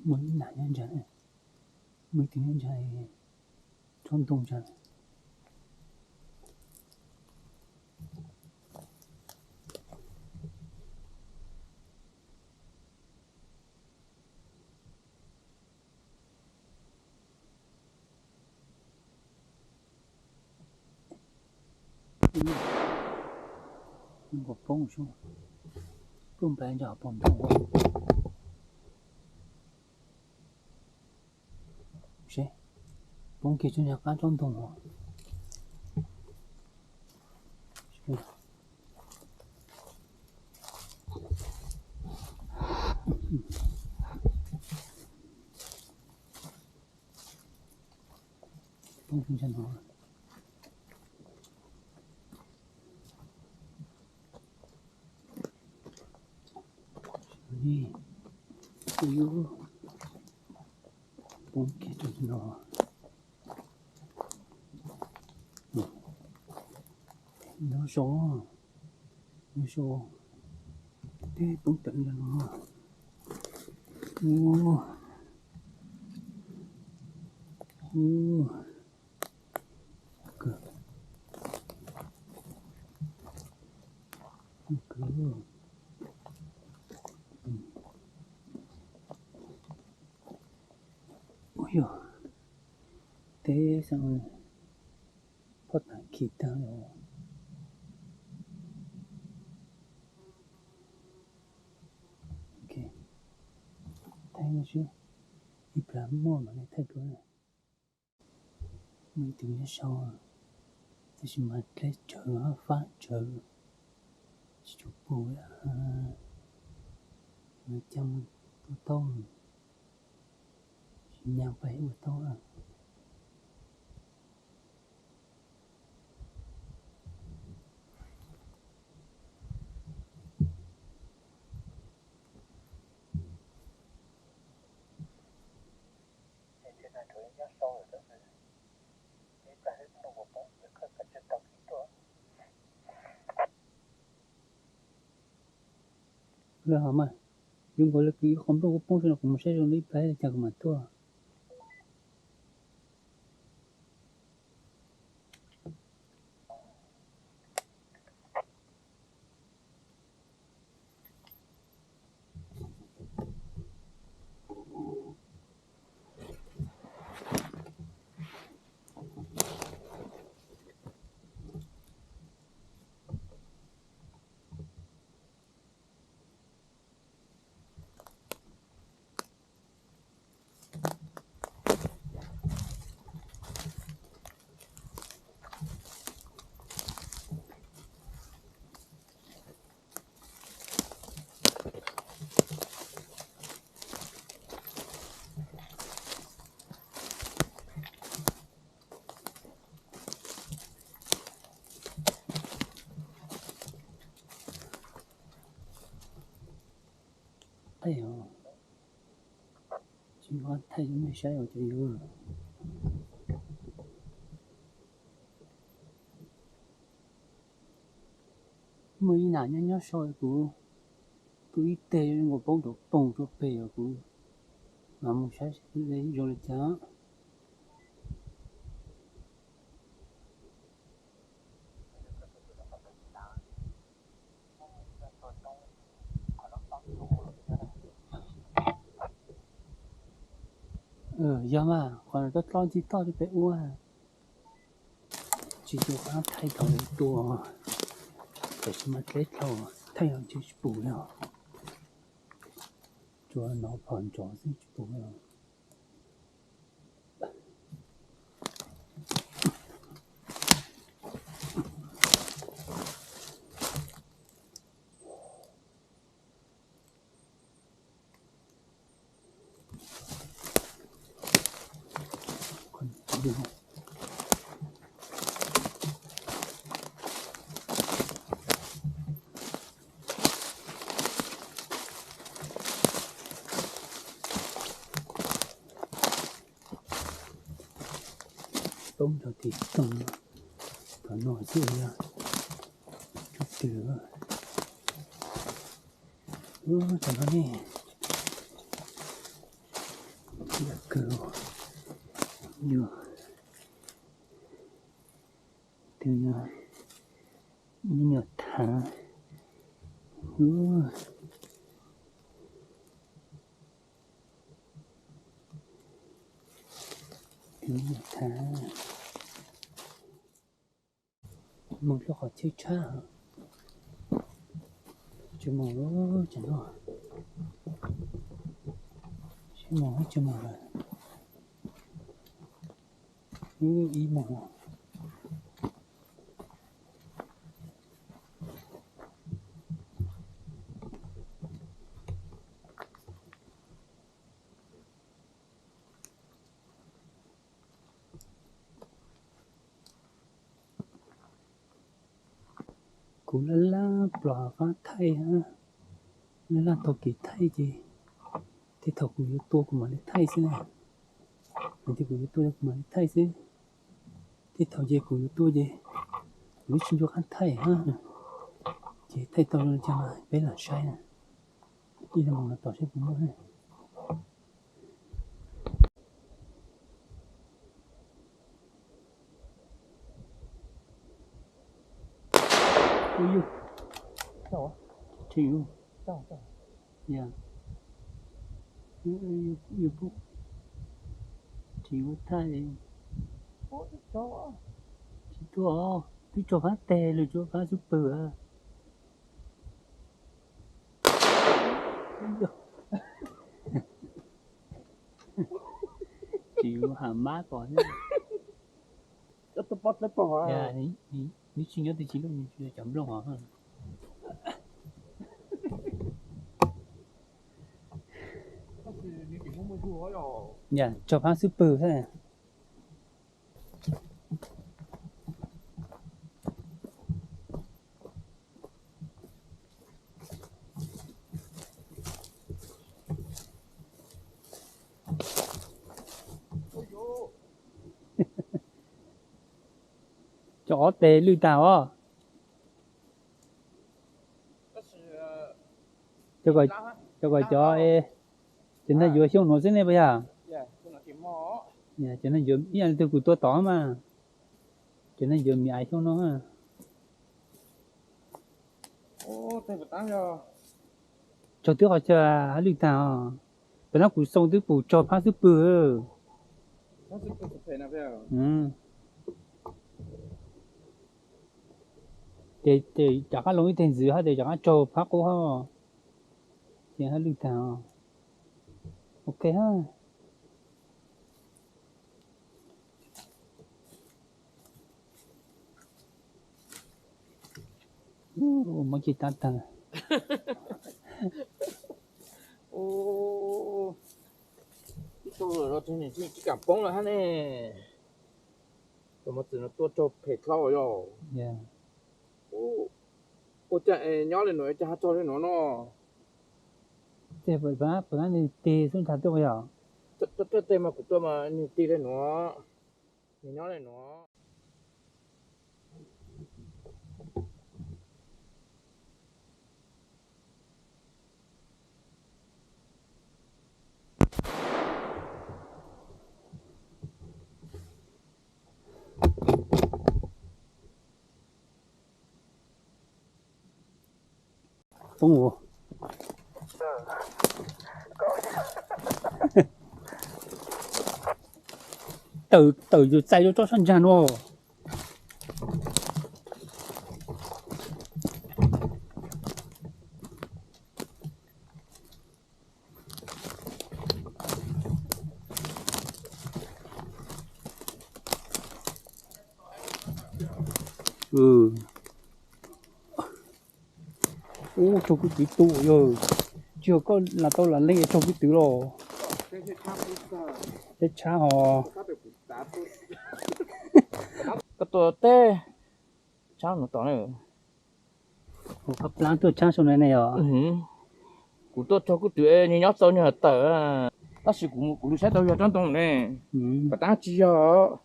Muaj ib nam nyob ntsa, muaj ib tug nyob ntsa, tsob ntoo ntsa. Nkaus poob, pluj nplais ntawm hauv paus ntoo. Seb, poob kiag tsob niag qab tsob ntoo os. Poob kiag ntsa no. Poob kiag ntsa no. Nyob zoo, nyob zoo. Twb poob tawm ntsa no. Ub, ub, kawg, kawg. Ub yog, teb xeeb, pob tag khi tag los. Ok, thaij no xwb, ib plag muaj mam li thaij dua. Muaj ib tug nyob sau, tab sis mas dleb tsawv, fab tsawv, tsis tshua pum li. Mas cas mus tua tau, tsis nyas pais ua tau. Lawv hais mas, zoo nkaus li kuv ib qho nplooj kuj poob xwb no, kuv mus saib zoo li ib plag li cas kuv mam tuaj. Thaij os, tsis nco thaij rau nej saib os cov yus. Muaj ib nam nyob nyob sau kuv, tua ib teg zoo nkaus poob rau poog rau peg os, kuv mam mus saib zoo li cas. Yog mas qhov no toj toj ncig toj rau pem ub. Tsis tau qab thaij thaum tua, tiam sis mas dleb dlhau, thaij los tsis pum li os. Tsuas hnov phom nrov xwb tsis pum li os. Poob rau tim toog, tom no xwb yog tub twg. Ub, tam no ne, kawg. Yus, tus no me nyuam thav. Tus me nyuam thav. Moog rua qhov chaw tshab. Tsis moog lawm, tsis moog, tsis moog lawm. Ib moog. Kuv laj laj plos qab thaij hab, laj laj taug kev thaij ces tej thaum kuv yuav tua kuv mam li thaij xwb na. Ces kuv yuav tua kuv mam li thaij xwb. Tej thaum ces kuv yuav tua ces kuv tsis nco qab thaij hab, ces thaij tau zoo li cas mas peb lam saib na. Ib zaug mus no tom saib puas muaj. Tsis ua thaij, tsis tua, twb tso phab teg lawm, tso phab xub pwg. Tsis ua ham mab pom thiab. Nws tsis nyob twg tsis lub, cov nplooj os. Yog tso phab xub pwg xwb. Cov ob teg lwj tag os. Cov kom cov, cov ntawd yuav xyoo nuav xwb ne puas yog? Cov ntawd yuav ib yam li tug kuv tua tod mas. Cov ntawd yuav miv aiv xyoo no. Tsaug twb qhov chaw hab lwj tag os. Pem no kuv xoo twb pum tsog phab xub pwg. Ces rov qab loo ib teg ntxiv hab ces rov qab tsaug phab qub hab. Ces hab lwj tag os. Ok hab. Muab ci tab tag. Ib tug los tsis kam poob lawm hab ne. Tus mos txwm no tua raug phem dlhau yog. Ua cas nyob li nuav cas ho raug li nuav no? Tej pab nwg tig xub nthav tuaj yog. Tej tej mas kuv tua mas nwg tig li nuav, nwg nyob li nuav. Poob. Tawm, tawm yus txais rau tsob sab ntsag no. Ub, raug kuv twv tus yog, tsis yog koj lam tau lam leej raug kuv twv los. Teb tshab hos. Koj tua teb tshab no tom ne. Ua qhov plab tuaj tshab saum no ne yog. Kuv tuaj raug kuv twv nwg nyob txaus nwg tawm, tab sis kuv lug saib tau yog tsob ntoo ne, pas tab tsis yog.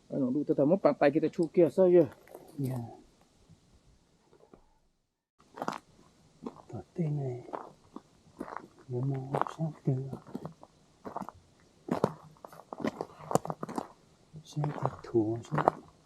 Lub tag muab pas tais kiag tas tshu kiag xwb yog. Tom tej ne, yuav no sab twg. Seb qhov thuv seb.